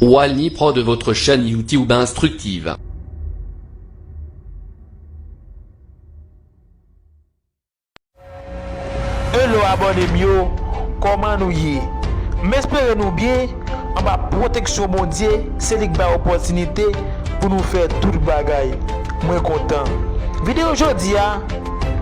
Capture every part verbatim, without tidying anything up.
Wali Pro de votre chaîne YouTube instructive. Hello abòne m yo, kòman nou ye? M espere nou byen. Anba pwoteksyon Bondye, se li k bay opòtinite pou nou fè tout bagay. Mwen kontan. Videyo jodi a,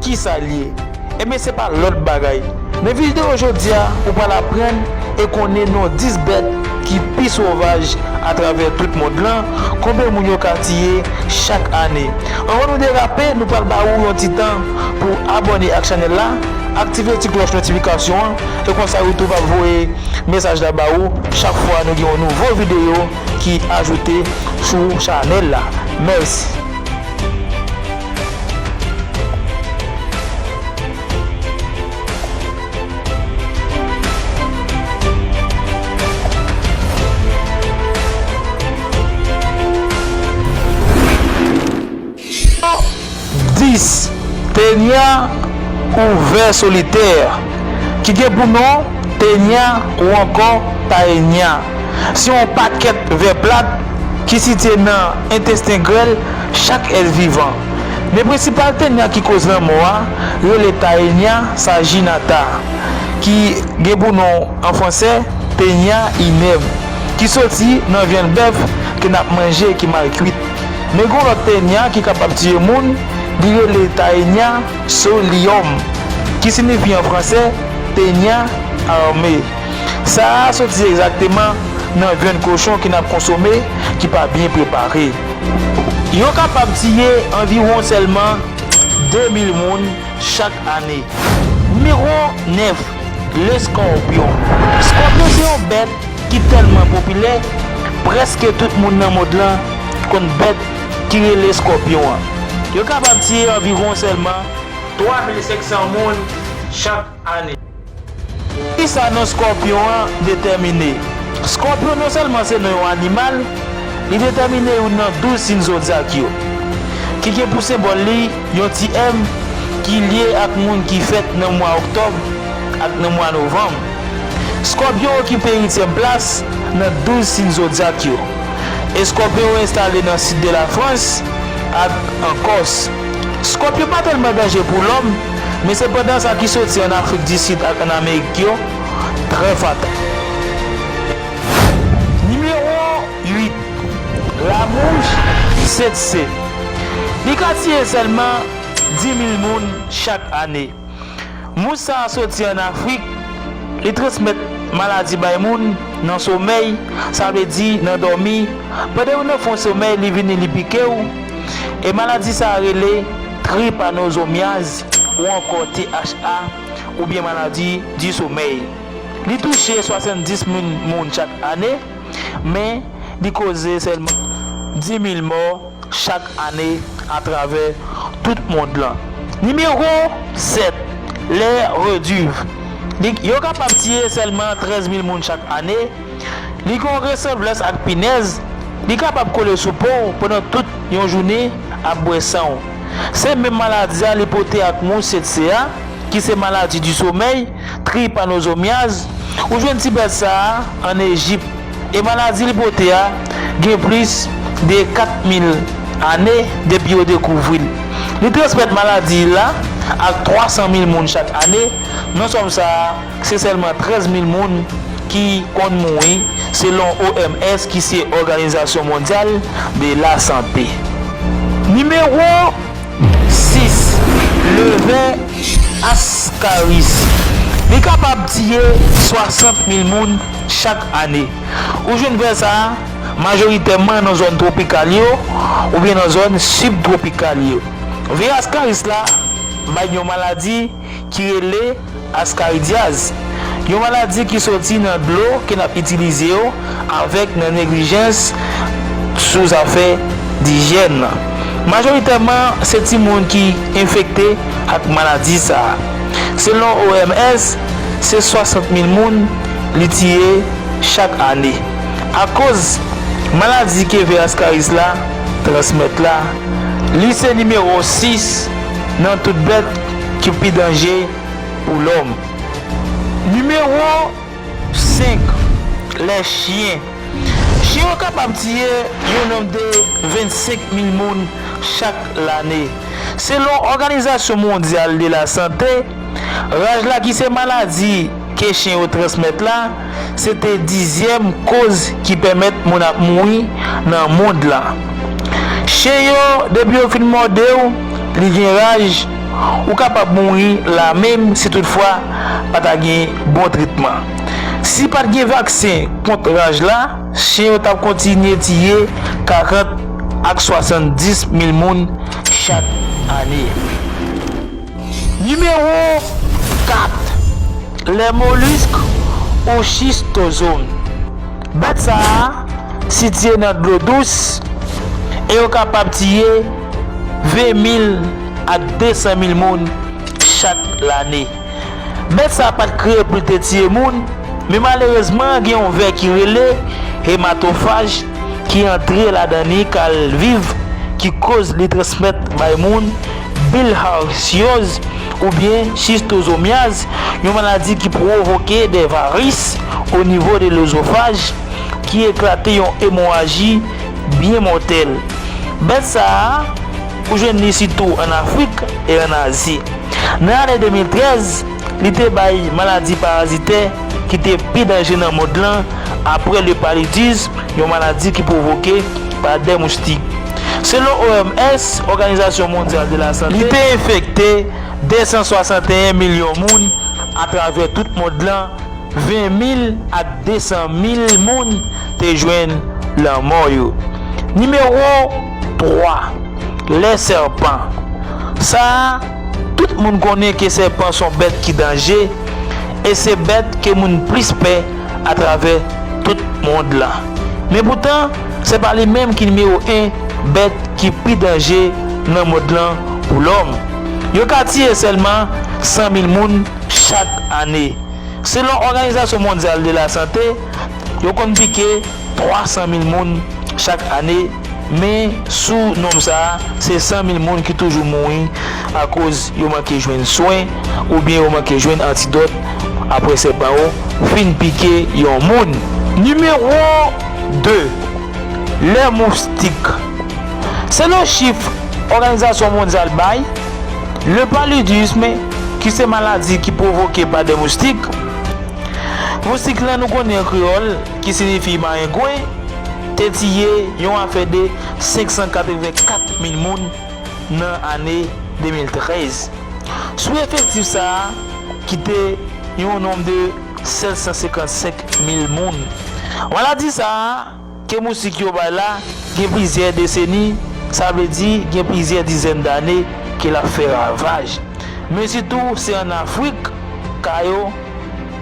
kisa l ye? Ebyen, se pa lòt bagay. Nan videyo jodi a, ou pral aprann e konnen non dis bèt ki pi sovaj atravè tout mond lan, konbyen moun yo ka tiye chak ane. Anvan nou derape, nou pral ba ou yon ti tan pou abòne ak chanèl la, aktive ti klòch notifikasyon an, e konsa YouTube ap voye mesaj la ba ou chak fwa nou gen yon nouvo videyo ki ajoute sou chanèl la. Mèsi. Dis, tenya ou vè solitè, ki gen pou non tenya ou ankò taenya. Se yon pakèt vè plat ki sitiye nan entesten grèl chak èt vivan. Men prensipal tenya ki koz lanmò a rele Taenia saginata, ki gen pou non an fransè Taenia inerme, ki soti nan vyann bèf ke n ap manje ki mal kwit. Men gen yon lòt tenya ki kapab tiye moun, li rele Taenia solium, ki siyifi an fransè Taenia armée. Sa a soti egzakteman nan vyann kochon ke n ap konsome ki pa byen prepare. Yo kapab tiye anviwon sèlman de mil moun chak ane. Nimewo nèf, leskòpyon. Skòpyon se yon bèt ki tèlman popilè, prèske tout moun nan mond lan konn bèt ki rele skòpyon an. Yo kapab tiye anviwon sèlman twa mil senk san moun chak ane. Kisa non skòpyon an detèmine? Skòpyon non sèlman se non yon animal, li detèmine youn nan douz siy zodyak yo, ki gen pou senbòl li yon ti M ki lye ak moun ki fèt nan mwa òktòb ak nan mwa novanm. Skòpyon okipe uityèm plas nan douz siy zodyak yo. Eskòpyon yo enstale nan sid de Lafrans ak an Kòs. Skòpyon pa tèlman danje pou lòm, men sepandan sa ki soti ann Afrik di Sid ak ann Amerik yo trè fatal. Nimewo uit, lamouch tsetse. Li ka tiye sèlman di mil moun chak ane. Mous sa a soti ann Afrik, li transmèt maladi bay moun nan somèy, sa vle di nan dòmi. Pandan ou nan fon somèy, li vini, li pike w. E maladi sa a rele tripanozomyaz ou ankò T H A, oubyen maladi di somèy. Li touche swasanndis mil moun chak ane, men li koze sèlman di mil mò chak ane atravè tout mond lan. Nimewo sèt, lè rediv. Li, yo kapab tiye sèlman trèz mil moun chak ane. Li gen yon resanblans ak pinèz. Li kapab kole sou po w pandan tout yon jounen ap bwè san w. Se menm maladi a li pote ak mous tsetse a, ki se maladi di somèy, tripanozomyaz. Ou jwenn ti bèt sa a ann Ejip. E maladi li pote a gen plis de kat mil ane depi yo dekouvri l. Li transmèt maladi la ak twa san mil moun chak ane. Nan sòm sa a, se sèlman trèz mil moun ki konn mouri, selon O M S, ki se Òganizasyon Mondyal de la Sante. Nimewo sis, levè askaris. Li kapab tiye swasant mil moun chak ane. Ou jwenn vè sa a majoritèman nan zòn twopikal yo oubyen nan zòn sibtwopikal yo. Vè askaris la bay yon maladi ki rele askaridyaz, yon maladi ki soti nan dlo ke n ap itilize yo avèk nan neglijans sou zafè dijyèn. Majoritèman, se timoun ki enfekte ak maladi sa a. Selon O M S, se swasant mil moun li tiye chak ane. Akoz maladi ke vè askaris la transmèt la, li se nimewo sis nan tout bèt ki pi danje pou lòm. Nimewo senk, lè chyen. Chen yo kapab tiye yon nonm de vennsenk mil moun chak lane. Selon Òganizasyon Mondyal de la Sante, raj la, ki se maladi ke chen yo transmèt la, se te dizyèm koz ki pèmèt moun ap mouri nan mond lan. Chen yo, depi yo fin mòde w, li gen raj, ou kapab mouri la menm si toutfwa pa ta gen bon tretman. Si pa t gen vaksen kont raj la, chen yo t ap kontinye tiye karant ak swasanndis mil moun chak ane. Nimewo kat, les mollusques ou schistozome. Bèt sa a sitiye nan dlo dous e yo kapab tiye ven mil ak de san mil moun chak lane. Bèt sa a pa t kreye pou l te tiye moun, men malerezman, gen yon vè ki rele hematofaj ki antre ladan li k al viv, ki koz li transmèt bay moun bilharziyoz oubyen schistosomiase, yon maladi ki pwovoke de varis o nivo de lezofaj ki eklate yon emoraji byen mòtèl. Bèt sa a, ou jwenn li sitou ann Afrik e ann Azi. Nan ane de mil trèz, li te bay maladi parazitè ki te pi danje nan mond lan apre le paludisme, yon maladi ki pwovoke pa de moustik. Selon O M S, Òganizasyon Mondyal de la Sante, li te enfekte de san swasanteyen milyon moun atravè tout mond lan, ven mil ak de san mil moun te jwenn lanmò yo. Nimewo twa, les serpents. Sa a, tout moun konnen ke sèpan se yon bèt ki danje, e se bèt ke moun plis pè atravè tout mond lan. Men poutan, se pa li menm ki nimewo en bèt ki pi danje nan mond lan pou lòm. Yo ka tiye sèlman san mil moun chak ane. Selon Òganizasyon Mondyal de la Sante, yo konn pike twa san mil moun chak ane, men sou nonb sa a, se san mil moun ki toujou mouri akoz yo manke jwenn swen oubyen yo manke jwenn antidòt apre sèpan yo fin pike yon moun. Nimewo de, les moustiques. Selon chif Òganizasyon Mondyal bay, le paludisme, ki se maladi ki pwovoke pa de moustik, moustik lan nou konnen an kreyòl, ki siyifi marengwen, te tiye yon afè de senk san katrevenkat mil moun nan ane de mil trèz. Sou efektif sa a, ki te yon nonb de sèt san senkannsenk mil moun. Maladi sa a, ke moustik yo bay la, gen plizyè deseni, sa vle di gen plizyè dizèn dane ke l ap fè ravaj. Men sitou, se ann Afrik ka yo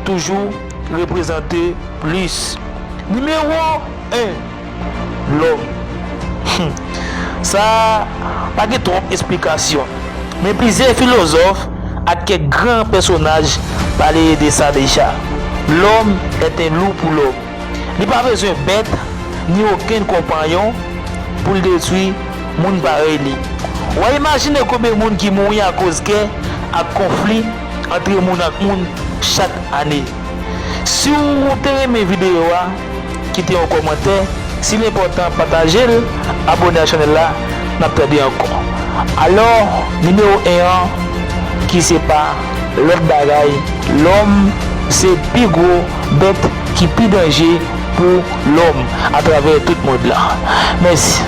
toujou reprezante plis. Nimewo en, lòm. Sa a pa gen twòp esplikasyon, men plizyè filozòf ak kèk gran pèsonaj pale de sa deja. L'homme est un loup pou lòm. Li pa bezwen bèt, ni okenn konpayon pou l detwi moun parèy li. W a imajine konbyen moun ki mouri akoz gè ak konfli antre moun ak moun chak ane. Si w te renmen videyo a, kite yon kòmantè. Si l enpòtan, pataje l, abòne a chanèl la, n ap tande ankò. Alò, nimewo en an, ki se pa lòt bagay, lòm se pi gwo bèt ki pi danje pou lòm atravè tout mond lan. Mèsi.